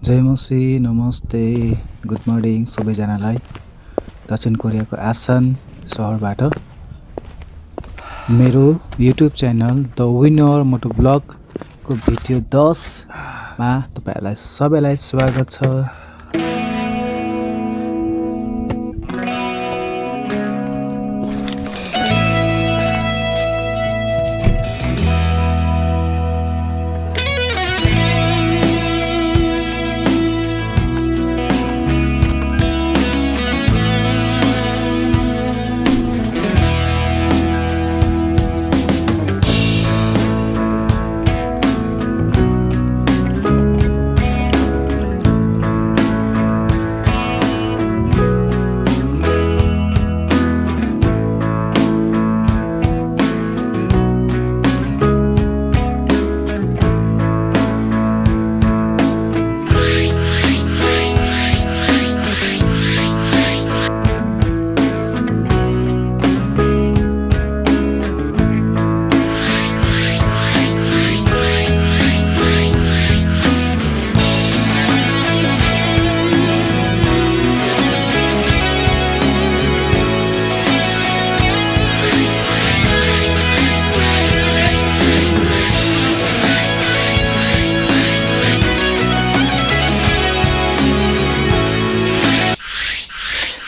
जय मसी नमस्ते good morning सबैजनालाई। दक्षिण कोरियाको आसान सहरबाट मेरो युट्युब च्यानल द विनर मोटो ब्लगको भिडियो 10 मा तपाईहरुलाई सबैलाई स्वागत छ।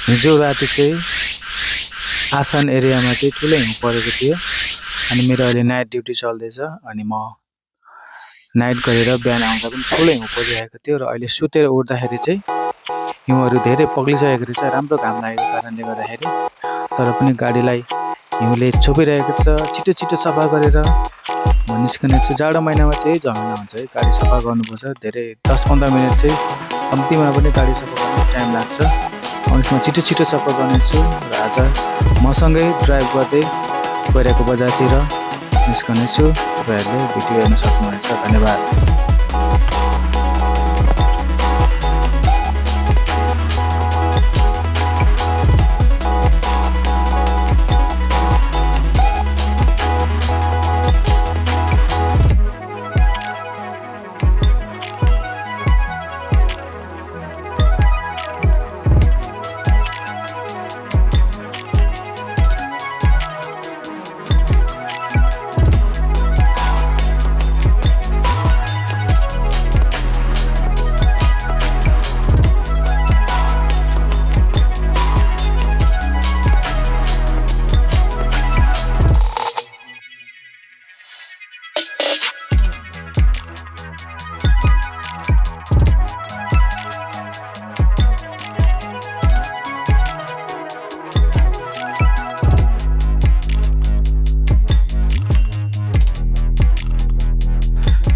हिजो राति चाहिँ आसान एरियामा चाहिँ ठुलै हिउँ परेको थियो अनि मेरो अहिले नाइट ड्युटी चल्दैछ अनि म नाइट गरेर बिहान आउँदा पनि ठुलै हिउँ परिरहेको थियो र अहिले सुतेर उठ्दाखेरि चाहिँ हिउँहरू धेरै पग्लिसकेको रहेछ। राम्रो घाम लागेको कारणले गर्दाखेरि तर पनि गाडीलाई हिउँले छोपिरहेको छ। छिटो छिटो सफा गरेर म निस्कने छु। जाडो महिनामा चाहिँ झमेला हुन्छ है, गाडी सफा गर्नुपर्छ। धेरै 10-15 मिनट चाहिँ कम्तीमा पनि गाडी सफा गर्न टाइम लाग्छ। यसमा छिटो छिटो सफा गर्नेछु र आज मसँगै ड्राइभ गर्दै गइरहेको बजारतिर निस्कनेछु। तपाईँहरूले भिडियो हेर्न सक्नुहुनेछ। धन्यवाद।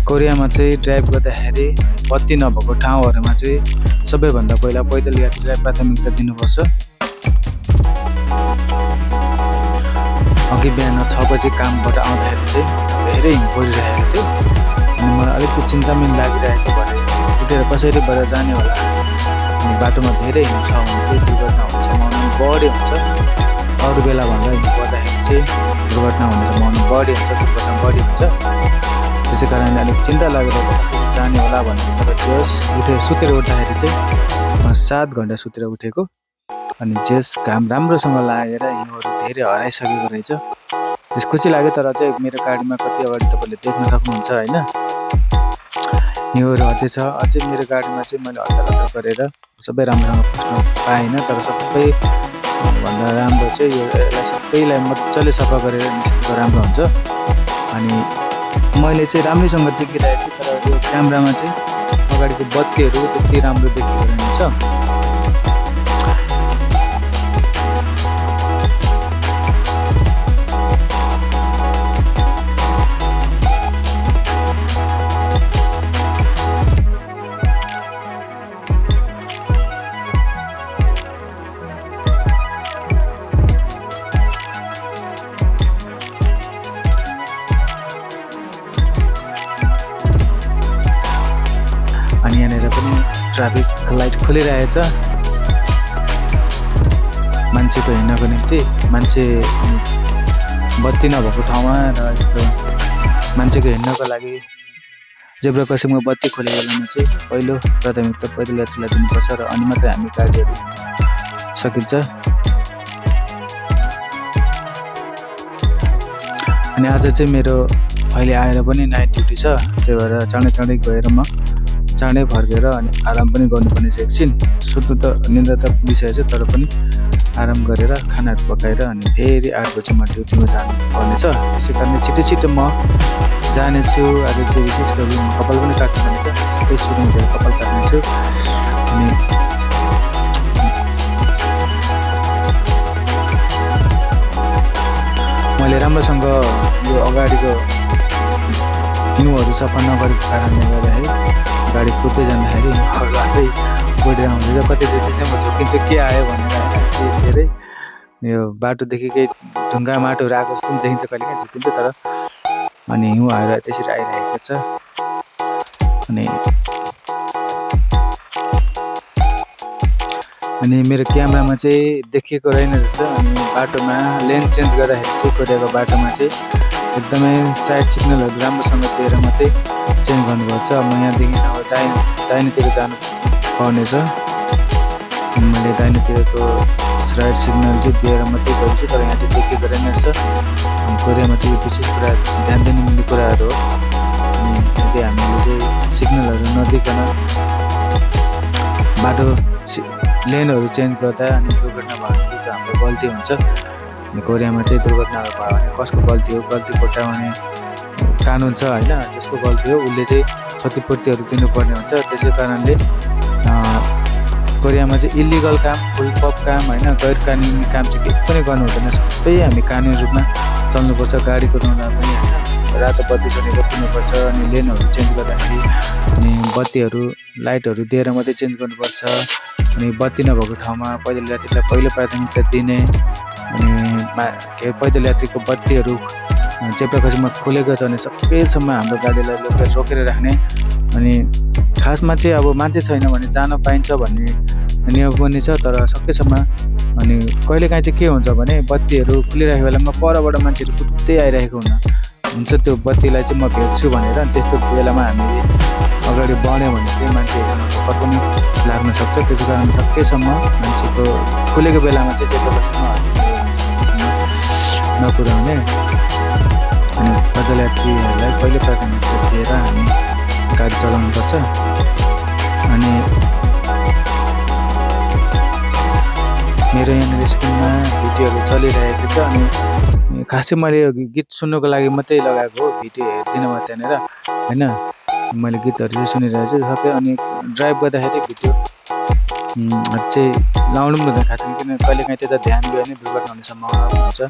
कोरियामा चाहिँ ड्राइभ गर्दाखेरि बत्ती नभएको ठाउँहरूमा चाहिँ सबैभन्दा पहिला पैदल यात्रीलाई प्राथमिकता दिनुपर्छ। अघि बिहान 6 बजे कामबाट आउँदाखेरि चाहिँ धेरै हिउँ परिरहेको थियो अनि मलाई अलिकति चिन्ता पनि लागिरहेको भए उठेर कसरी बजार जाने होला अनि बाटोमा धेरै हिउँ छ भने चाहिँ दुर्घटना हुन्छ सम्भावना बढी हुन्छ। अरू बेला भन्दा हिउँ पर्दाखेरि चाहिँ दुर्घटना हुने सम्भावना बढी हुन्छ, दुर्घटना बढी हुन्छ। त्यसै कारणले अलिक चिन्ता लागेर जाने होला भन्ने। तर जस सुतेर उठ्दाखेरि चाहिँ म 7 घन्टा सुतेर उठेको अनि जस घाम राम्रोसँग लागेर हिउँहरू धेरै हराइसकेको रहेछ। त्यस खुसी लाग्यो। तर चाहिँ मेरो गाडीमा कति अगाडि तपाईँले देख्न सक्नुहुन्छ होइन, हिउँहरू हट्दैछ। अझै मेरो गाडीमा चाहिँ मैले हतार गरेर सबै राम्रोसँग पुस्न पाइनँ। तर सबै भन्दा राम्रो चाहिँ यसलाई सबैलाई मजाले सफा गरेर निस्केको राम्रो हुन्छ। अनि मैले चाहिँ राम्रैसँग देखिरहेको थिएँ तर यो क्यामेरामा चाहिँ अगाडिको बत्तीहरू त्यति राम्रो देखिएको रहेछ। अनि यहाँनिर पनि ट्राफिक लाइट खोलिरहेछ मान्छेको हिँड्नको निम्ति। मान्छे बत्ती नभएको ठाउँमा र यस्तो मान्छेको हिँड्नको लागि जेब्रा क्रसिङमा बत्ती खोलेको बेलामा चाहिँ पहिलो प्राथमिकता पैदल यात्रीलाई दिनुपर्छ र अनि मात्रै हामी गाडीहरू सकिन्छ। अनि आज चाहिँ मेरो अहिले आएर पनि नाइट ड्युटी छ, त्यही भएर चाँडै गएर म चाँडै फर्केर अनि आराम पनि गर्नुपर्ने छ। एकछिन सुत्नु त निन्द्रा त पुगिसकेको छ, तर पनि आराम गरेर खानाहरू पकाएर अनि फेरि 8 बजी म ड्युटीमा जानुपर्नेछ। त्यसै कारणले छिटो म जानेछु। आज चाहिँ विशेष गरी म कपाल पनि काट्नु जानेछ, सबै सुरु गरेर कपाल काट्नेछु। अनि मैले राम्रोसँग यो अगाडिको हिउँहरू सफा नगरेको कारणले गर्दाखेरि गाडी कुद्दै जाँदाखेरि आफै बढेर आउँदैछ। कति चाहिँ म झुकिन्छ के आयो भनेर धेरै यो बाटोदेखिकै ढुङ्गा माटोहरू आएको जस्तो पनि देखिन्छ, कहिले काहीँ झुकिन्छ। तर अनि हिउँ आएर त्यसरी आइरहेको छ। अनि मेरो क्यामेरामा चाहिँ देखिएको रहेन रहेछ। अनि बाटोमा लेन चेन्ज गर्दाखेरि चाहिँ कोरियाको बाटोमा चाहिँ एकदमै साइड सिग्नलहरू राम्रोसँग दिएर मात्रै चेन्ज गर्नुपर्छ। म यहाँदेखि अब दाहिनेतिर जानु पर्नेछ। मैले दाहिनेतिरको राइट सिग्नल चाहिँ दिएर मात्रै गर्छु, तर यहाँ चाहिँ देखिएको रहेन रहेछ। कोरियामा चाहिँ विशेष कुरा ध्यान दिनुपर्ने कुराहरू हो। अनि यदि हामीले चाहिँ सिग्नलहरू नदिकन बाटो लेनहरू चेन्ज गर्दा अनि दुर्घटना भयो भने चाहिँ हाम्रो गल्ती हुन्छ। अनि कोरियामा चाहिँ दुर्घटना भयो भने कसको गल्ती हो? गल्ती कोट्याउने कानुन छ होइन, जसको गल्ती हो उसले चाहिँ क्षतिपूर्तिहरू दिनुपर्ने हुन्छ। त्यसै कारणले कोरियामा चाहिँ इलिगल काम, फुलपप काम होइन, गैर कानुनी काम चाहिँ केही पनि गर्नु हुँदैन। सबै हामी कानुनी रूपमा चल्नुपर्छ। गाडी कुदाउँदा पनि होइन, रातो बत्ती पनि रोक्नुपर्छ। अनि लेनहरू चेन्ज गर्दाखेरि अनि बत्तीहरू लाइटहरू दिएर मात्रै चेन्ज गर्नुपर्छ। अनि बत्ती नभएको ठाउँमा पैदल यात्रीलाई पहिलो प्राथमिकता दिने। अनि पैदल यात्रीको बत्तीहरू जेब्रा क्रसिङमा खोलेको छ भने सबैसम्म हाम्रो गाडीलाई रोकेर राख्ने। अनि खासमा चाहिँ अब मान्छे छैन भने जान पाइन्छ भन्ने नियम पनि छ, तर सकेसम्म अनि कहिलेकाहीँ चाहिँ के हुन्छ भने बत्तीहरू खुलिरहेको बेलामा परबाट मान्छेहरू कुद्दै आइरहेको हुन्छ। त्यो बत्तीलाई चाहिँ म भेट्छु भनेर त्यस्तो बेलामा हामीले अगाडि बढ्यो भने चाहिँ मान्छेहरू पनि लाग्न सक्छ। त्यसै कारण सकेसम्म मान्छेको खुलेको बेलामा चाहिँ जेब्रा क्रसिङमा नकुदाउने। अनि पैदल यात्रीहरूलाई पहिलो प्राथमिकता दिएर हामी गाडी चलाउनुपर्छ। अनि मेरो यहाँनिर स्क्रिनमा भिडियोहरू चलिरहेको छ। अनि खासै मैले यो गीत सुन्नुको लागि मात्रै लगाएको हो, भिडियो हेर्दिनँ म त्यहाँनिर होइन। मैले गीतहरू चाहिँ सुनिरहेको छु सबै। अनि ड्राइभ गर्दाखेरि भिडियो चाहिँ लाउनु पनि हुँदैन खासमा, किन कहिलेकाहीँ त्यता ध्यान दियो भने दुर्घटना हुने सम्भावना हुन्छ।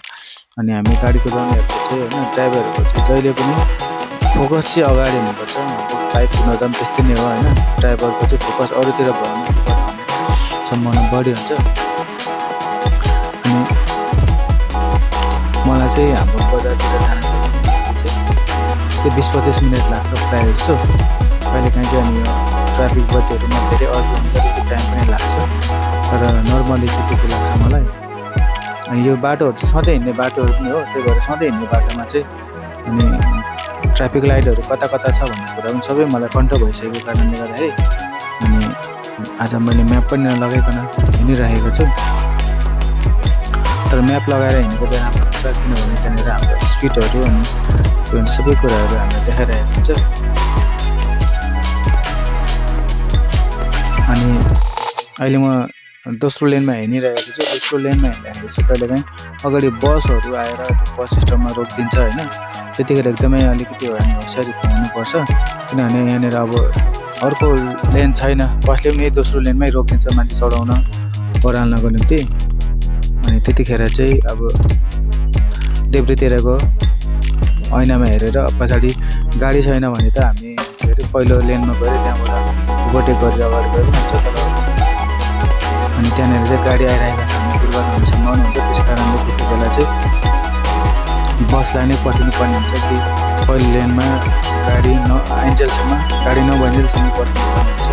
अनि हामी गाडी कुदाउनेहरूको चाहिँ होइन, ड्राइभरहरूको चाहिँ जहिले पनि फोकस चाहिँ अगाडि हुनुपर्छ। बाइक कुदाउँदा पनि त्यस्तै नै हो होइन, ड्राइभरको चाहिँ फोकस अरूतिर भयो भने सम्भावना बढी हुन्छ। अनि मलाई चाहिँ हाम्रो बजारतिर जानको चाहिँ 20-25 मिनट लाग्छ प्रायः जस्तो। कहिलेकाहीँ चाहिँ अनि यो ट्राफिक बत्तीहरूमा धेरै अड्लो हुन्छ, त्यति टाइम पनि लाग्छ, तर नर्मली चाहिँ त्यति लाग्छ मलाई। अनि यो बाटोहरू चाहिँ सधैँ हिँड्ने बाटोहरू पनि हो, त्यही भएर सधैँ हिँड्ने बाटोमा चाहिँ अनि ट्राफिक लाइटहरू कता छ भन्ने कुरा पनि सबै मलाई कन्ट्रो भइसकेको कारणले गर्दाखेरि अनि आज मैले म्याप पनि नलगाइकन हिँडिरहेको छु। तर म्याप लगाएर हिँडेको चाहिँ राम्रो हुन्छ, किनभने त्यहाँनिर हाम्रो स्पिडहरू अनि त्यो सबै कुराहरू हामीलाई देखाइरहेको हुन्छ। अनि अहिले म दोस्रो लेनमा हिँडिरहेको छु। दोस्रो लेनमा हिँड्दाखेरि चाहिँ कहिलेकाहीँ अगाडि बसहरू आएर बस स्टपमा रोकिदिन्छ होइन, त्यतिखेर एकदमै अलिकति हामी होसियारी हुनुपर्छ। किनभने यहाँनिर अब अर्को लेन छैन, बसले पनि दोस्रो लेनमै रोकिदिन्छ मान्छे चढाउन ओह्राल्नको निम्ति। अनि त्यतिखेर चाहिँ अब देब्रेतिरको ऐनामा हेरेर पछाडि गाडी छैन भने त हामी फेरि पहिलो लेनमा गएर त्यहाँबाट ओभरटेक गरेर अगाडि गएको हुन्छ। तर अनि त्यहाँनिर चाहिँ गाडी आइरहेको छ भने दुर्घटना हुने सम्भावना हुन्छ। त्यस कारणले त्यति बेला चाहिँ बसलाई नै पर्खिनु पर्ने हुन्छ कि पहिलो लेनमा गाडी आइन्जेलसम्म, गाडी नभइन्जेलसम्म पर्खिनु पर्ने हुन्छ।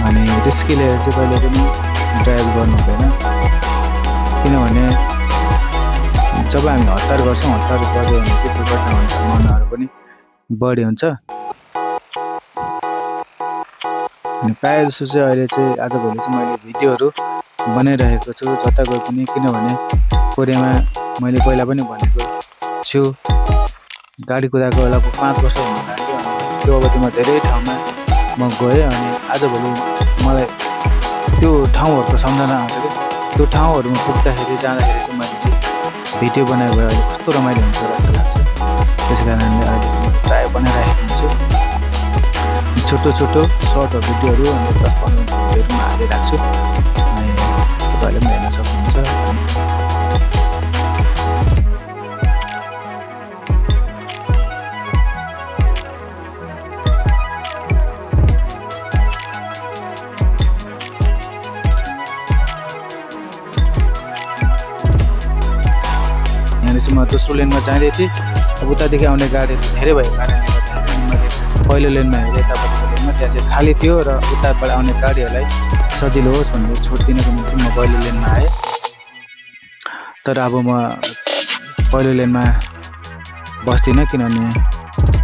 अनि रिस्की लिएर चाहिँ कहिले पनि ड्राइभ गर्नु हुँदैन, किनभने जब हामी हतार गर्छौँ, हतार गऱ्यो भने चाहिँ दुर्घटना हुने सम्भावनाहरू पनि बढी हुन्छ। अनि प्रायः जस्तो चाहिँ अहिले चाहिँ आजभोलि चाहिँ मैले भिडियोहरू बनाइरहेको छु जता गए पनि, किनभने कोरियामा मैले पहिला पनि भनेको छु गाडी कुदाएको बेला 5 वर्ष हुन लाग्यो। अनि त्यो अवधिमा धेरै ठाउँमा म गएँ अनि आजभोलि मलाई त्यो ठाउँहरूको सम्झना आउँछ कि त्यो ठाउँहरूमा पुग्दाखेरि जाँदाखेरि चाहिँ मैले चाहिँ भिडियो बनायो भए अहिले कस्तो रमाइलो हुन्छ जस्तो लाग्छ। त्यस कारणले अहिले प्रायः बनाइरहेको हुन्छु छोटो छोटो सर्ट भिडियोहरू अनि 10-15 मिनट भिडियोहरूमा हालिराख्छु अनि तपाईँहरूले पनि हेर्न सक्नुहुन्छ। म दोस्रो लेनमा जाँदै थिएँ। अब उतादेखि आउने गाडीहरू धेरै भएको कारणले गर्दाखेरि मैले पहिलो लेनमा हेरेँ, यतापट्टिको लेनमा त्यहाँ चाहिँ खाली थियो र उताबाट आउने गाडीहरूलाई सजिलो होस् भनेर छोडिदिनको निम्ति म पहिलो लेनमा आएँ। तर अब म पहिलो लेनमा बस्दिनँ किनभने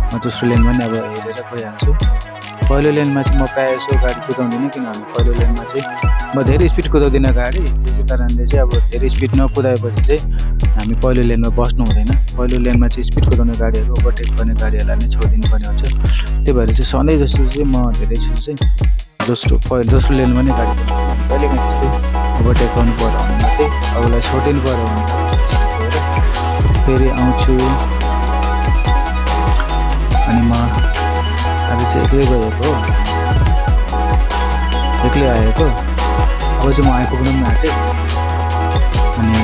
म दोस्रो लेनमा नि अब हेरेर गइहाल्छु। पहिलो लेनमा चाहिँ म प्रायः यसो गाडी कुदाउँदिनँ किनभने पहिलो लेनमा चाहिँ म धेरै स्पिड कुदाउँदिनँ गाडी। त्यसै कारणले चाहिँ अब धेरै स्पिड नकुदाएपछि चाहिँ हामी पहिलो लेनमा बस्नु हुँदैन। पहिलो लेनमा चाहिँ स्पिड कुदाउने गाडीहरू ओभरटेक गर्ने गाडीहरूलाई नै छोडिदिनु पर्ने हुन्छ। त्यही भएर चाहिँ सधैँ जस्तो चाहिँ म धेरै जस्तो चाहिँ दोस्रो लेनमा नै गाडी कुदाउँछु। कहिलेकाहीँ त्यस्तै ओभरटेक गर्नु पर्यो भने मात्रै अरूलाई छोडिदिनु पर्यो भने फेरि आउँछु। अनि म आज चाहिँ एक्लै गएको, एक्लै आएको। अब चाहिँ म आइपुग्नु पनि आँटेँ। अनि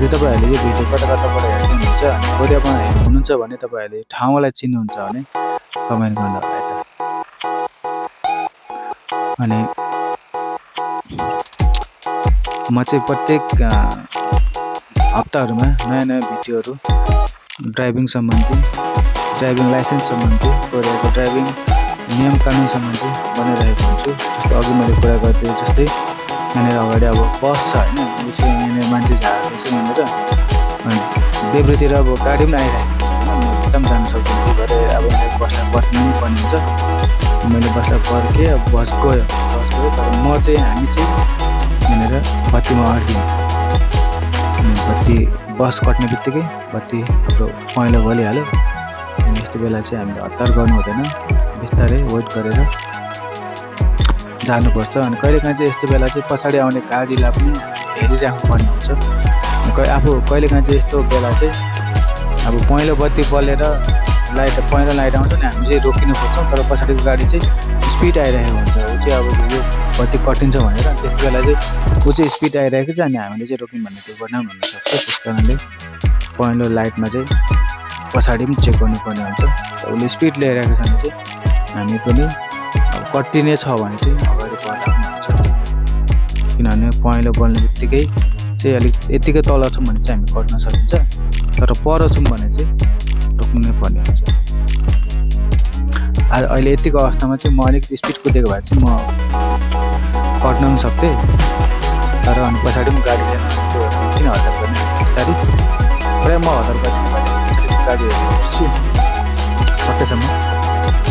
यो तपाईँहरूले यो भिडियो कता कताबाट हेर्दै हुनुहुन्छ अनि कोरियामा हुनुहुन्छ भने तपाईँहरूले ठाउँलाई चिन्नुहुन्छ भने कमेन्ट गर्नु होला है त। अनि म चाहिँ प्रत्येक हप्ताहरूमा नयाँ नयाँ भिडियोहरू ड्राइभिङ सम्बन्धी, ड्राइभिङ लाइसेन्स सम्बन्धी, कोरियाको ड्राइभिङ नियम कानुन सम्बन्धी बनाइरहेको हुन्छु। जस्तो अघि मैले कुरा गर्दै जस्तै यहाँनिर अगाडि अब बस छ होइन, यो चाहिँ यहाँनिर मान्छे झार्दैछ यहाँनिर अनि देब्रेतिर अब गाडी पनि आइरहेको छ होइन, म एकदम जान सक्दिनँ। त्यही भएर अब यहाँनिर बसलाई पर्खिनु पनि पर्ने हुन्छ। मैले बसलाई पर्खेँ, अब बस गयो तर म चाहिँ हामी चाहिँ यहाँनिर बत्तीमा अड्कियौँ। अनि बत्ती बस कट्ने बित्तिकै बत्ती हाम्रो पहेँलो बलिहाल्यो। अनि यस्तो बेला चाहिँ हामीले हतार गर्नु हुँदैन, बिस्तारै वेट गरेर जानुपर्छ। अनि कहिलेकाहीँ चाहिँ यस्तो बेला चाहिँ पछाडि आउने गाडीलाई पनि हेरिराख्नु पर्ने हुन्छ। आफू कहिलेकाहीँ चाहिँ यस्तो बेला चाहिँ अब पहेँलो बत्ती बलेर पहेँलो लाइट आउँछ नि, हामी चाहिँ रोकिनु खोज्छौँ तर पछाडिको गाडी चाहिँ स्पिड आइरहेको हुन्छ। ऊ चाहिँ अब यो बत्ती कटिन्छ भनेर त्यस्तो बेला चाहिँ ऊ चाहिँ स्पिड आइरहेको छ अनि हामीले चाहिँ रोक्यौँ भन्ने दुर्घटना हुनसक्छ। त्यस कारणले पहेँलो लाइटमा चाहिँ पछाडि पनि चेक गर्नुपर्ने हुन्छ। उसले स्पिड ल्याइरहेको छ भने चाहिँ हामी पनि अब कटिने छ भने चाहिँ अगाडि बढ्दा पनि हुन्छ। किनभने पहेँलो बल्ने बित्तिकै चाहिँ अलिक यतिकै तल छौँ भने चाहिँ हामी कट्न सकिन्छ, तर पर छौँ भने चाहिँ रोक्नै पर्ने हुन्छ। अहिले यतिको अवस्थामा चाहिँ म अलिकति स्पिड कुदेको भए चाहिँ म कट्न पनि सक्थेँ, तर अनि पछाडि पनि गाडी लिएन किन हतार गर्ने बिस्तारै प्रायः म हतार गर्दिनँ। पछाडिको गाडी हेरेर बस्छु सकेसम्म,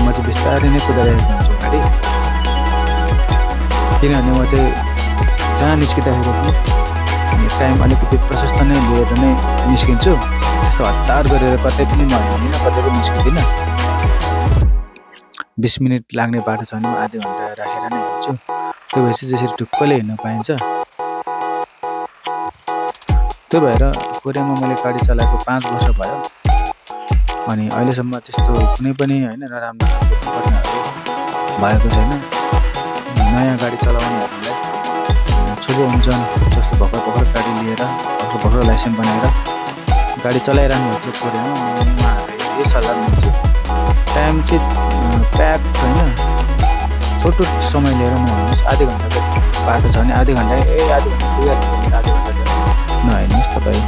म चाहिँ बिस्तारै नै कुदाइरहेको हुन्छु गाडी। किनभने म चाहिँ जहाँ निस्किँदाखेरि पनि टाइम अलिकति प्रशस्त नै लिएर नै निस्किन्छु। त्यस्तो हतार गरेर कतै पनि म हिँड्दिनँ, कतै पनि निस्किँदिनँ। 20 मिनट लाग्ने बाटो छ भने म आधी घन्टा राखेर नै हिँड्छु। त्यो भएपछि जसरी ढुक्कले हिँड्न पाइन्छ। त्यो भएर कोरियामा मैले गाडी चलाएको 5 वर्ष भयो अनि अहिलेसम्म त्यस्तो कुनै पनि होइन नराम्रो घटनाहरू भएको छैन। नयाँ गाडी चलाउनेहरूलाई शुभ हुन्छन्, जसले भर्खर गाडी लिएर भर्खर लाइसेन्स बनाएर गाडी चलाइरहनु भएको कोरियामा उहाँहरूले यही सल्लाह दिन्छु। टाइम चाहिँ प्याक होइन, छोटो समय लिएर नहिँड्नुहोस्। आधी घन्टाको बाटो छ भने आधी घन्टा आधी घन्टा पुगिहाल्नु, आधी घन्टा नहिँड्नुहोस्। तपाईँ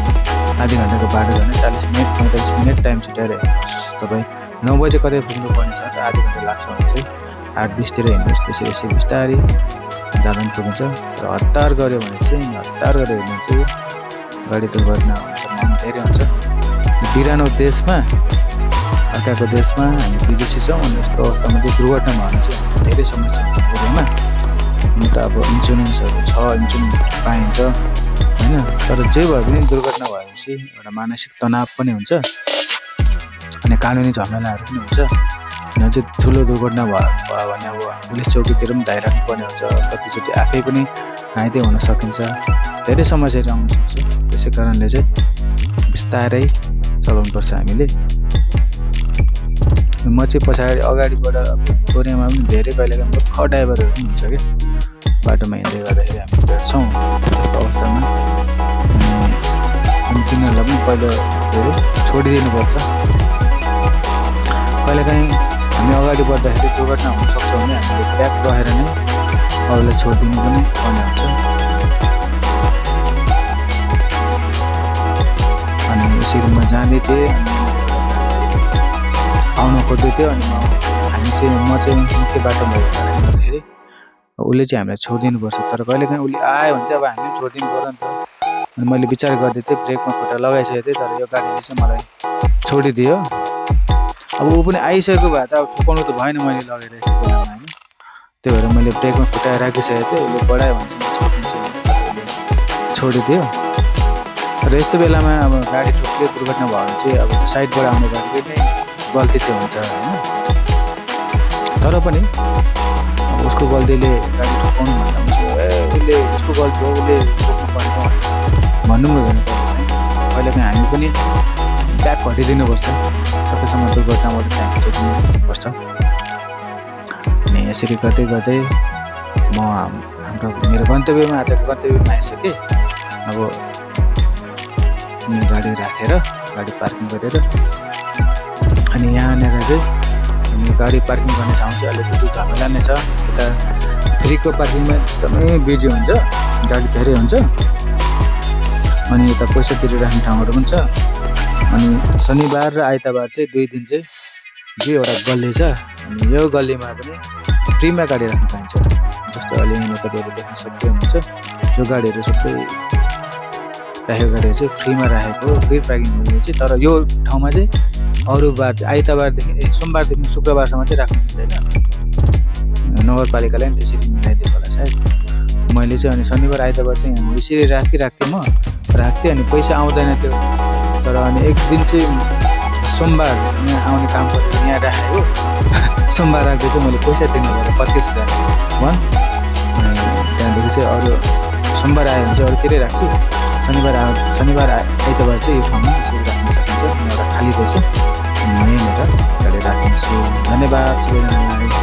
आधी घन्टाको बाटो छ भने 40 मिनट 45 मिनट टाइम छिटाएर हिँड्नुहोस्। तपाईँ 9 बजे कतै पुग्नुपर्ने छ त आधी घन्टा लाग्छ भने चाहिँ 8:20 हिँड्नुहोस्। त्यसरी बिस्तारै जाँदा पनि पुगिन्छ। र हतार गऱ्यो भने चाहिँ हतार गरेर हिँड्नु चाहिँ गाडी दुर्घटना हुने सम्भावना धेरै हुन्छ। बिरानो देशमा अर्काको देशमा हामी विदेशी छौँ अनि यस्तो अवस्थामा चाहिँ दुर्घटना भयो भने चाहिँ धेरै समस्या हुन्छ होइन। हुन त अब इन्सुरेन्सहरू छ, इन्सुरेन्स पाइन्छ होइन, तर जे भए पनि दुर्घटना भएपछि एउटा मानसिक तनाव पनि हुन्छ अनि कानुनी झमेलाहरू पनि हुन्छ। अझै ठुलो दुर्घटना भयो भने अब पुलिस चौकीतिर पनि धाइराख्नु पर्ने हुन्छ, कतिचोटि आफै पनि घाइते हुन सकिन्छ, धेरै समस्याहरू आउन सक्छ। त्यसै कारणले चाहिँ बिस्तारै चलाउनुपर्छ हामीले। म चाहिँ पछाडि अगाडिबाट कोरियामा पनि धेरै कहिलेकाहीँ मूर्ख ड्राइभरहरू पनि हुन्छ क्या, बाटोमा हिँड्दै गर्दाखेरि हामी भेट्छौँ त्यस्तो अवस्थामा। अनि तिनीहरूलाई पनि पहिला धेरै छोडिदिनुपर्छ। कहिलेकाहीँ हामी अगाडि बढ्दाखेरि दुर्घटना हुनसक्छ भने हामीले ब्याक रहेर नै अरूलाई छोडिदिनु पनि पर्ने हुन्छ। अनि यसरी म जाँदै थिएँ अनि आउन खोज्दै थियो अनि म चाहिँ मुख्य बाटोमा हिँड्दाखेरि उसले चाहिँ हामीलाई छोडिदिनुपर्छ, तर कहिलेकाहीँ उसले आयो भने चाहिँ अब हामीले छोडिदिनु पर्यो नि त। अनि मैले विचार गर्दै थिएँ, ब्रेकमा खुट्टा लगाइसकेको थिएँ, तर यो गाडीले चाहिँ मलाई छोडिदियो। अब ऊ पनि आइसकेको भए त अब ठोकाउनु त भएन मैले लगाइरहेको बेलामा होइन। त्यही भएर मैले ब्रेकमा खुट्टा राखिसकेको थिएँ, उसले बढायो भने चाहिँ छोडिदियो। र यस्तो बेलामा अब गाडी ठोकियो दुर्घटना भयो भने चाहिँ अब त्यो साइडबाट आउने गाडीले नै गल्ती चाहिँ हुन्छ होइन। तर पनि उसको गल्तीले गाडी ठोकाउनु भन्दा उसले उसको गल्ती हो, उसले ठोक्नु पर्ने भन्नु पनि हुँदैन। कहिलेकाहीँ हामी पनि ब्याक हटिदिनुपर्छ, सकेसम्म दुर्घटनाबाट चाहिँ छोडिदिनुपर्छ। अनि यसरी गर्दै गर्दै म मेरो गन्तव्यमा आजको गन्तव्यमा आइसकेँ। अब गाडी राखेर गाडी पार्किङ गरेर अनि यहाँनिर चाहिँ हामी गाडी पार्किङ गर्ने ठाउँ चाहिँ अलिकति झमेला नै छ। यता फ्रीको पार्किङमा एकदमै बिजी हुन्छ, गाडी धेरै हुन्छ। अनि यता पैसा तिरिराख्ने ठाउँहरू पनि छ। अनि शनिबार र आइतबार चाहिँ 2 दिन चाहिँ दुईवटा गल्ली छ। अनि यो गल्लीमा पनि फ्रीमा गाडी राख्न पाइन्छ। जस्तो अहिले यहाँ तपाईँहरू देख्न सक्नुहुन्छ, यो गाडीहरू सबै राखेको गाडीहरू चाहिँ फ्रीमा राखेको, फ्री पार्किङ हुने चाहिँ। तर यो ठाउँमा चाहिँ अरू बार चाहिँ आइतबारदेखि सोमबारदेखि शुक्रबारसम्म चाहिँ राख्नु मिल्दैन। नगरपालिकाले पनि त्यसरी मिलाइदिएको होला सायद। मैले चाहिँ अनि शनिबार आइतबार चाहिँ यसरी राख्थेँ म राख्थेँ अनि पैसा आउँदैन थियो। तर अनि एक दिन चाहिँ सोमबार यहाँ आउने काम गरेर यहाँ राखेको, सोमबार राख्दै चाहिँ मैले पैसा दिनु पऱ्यो 25,000 अनि त्यहाँदेखि चाहिँ अरू सोमबार आयो भने चाहिँ अरूतिरै राख्छु, शनिबार आइतबार चाहिँ यो ठाउँमा यसरी राख्न सकिन्छ। एउटा खाली रहेछ, म यहाँनिर गाडी राखिदिन्छु। धन्यवाद सबैजनालाई।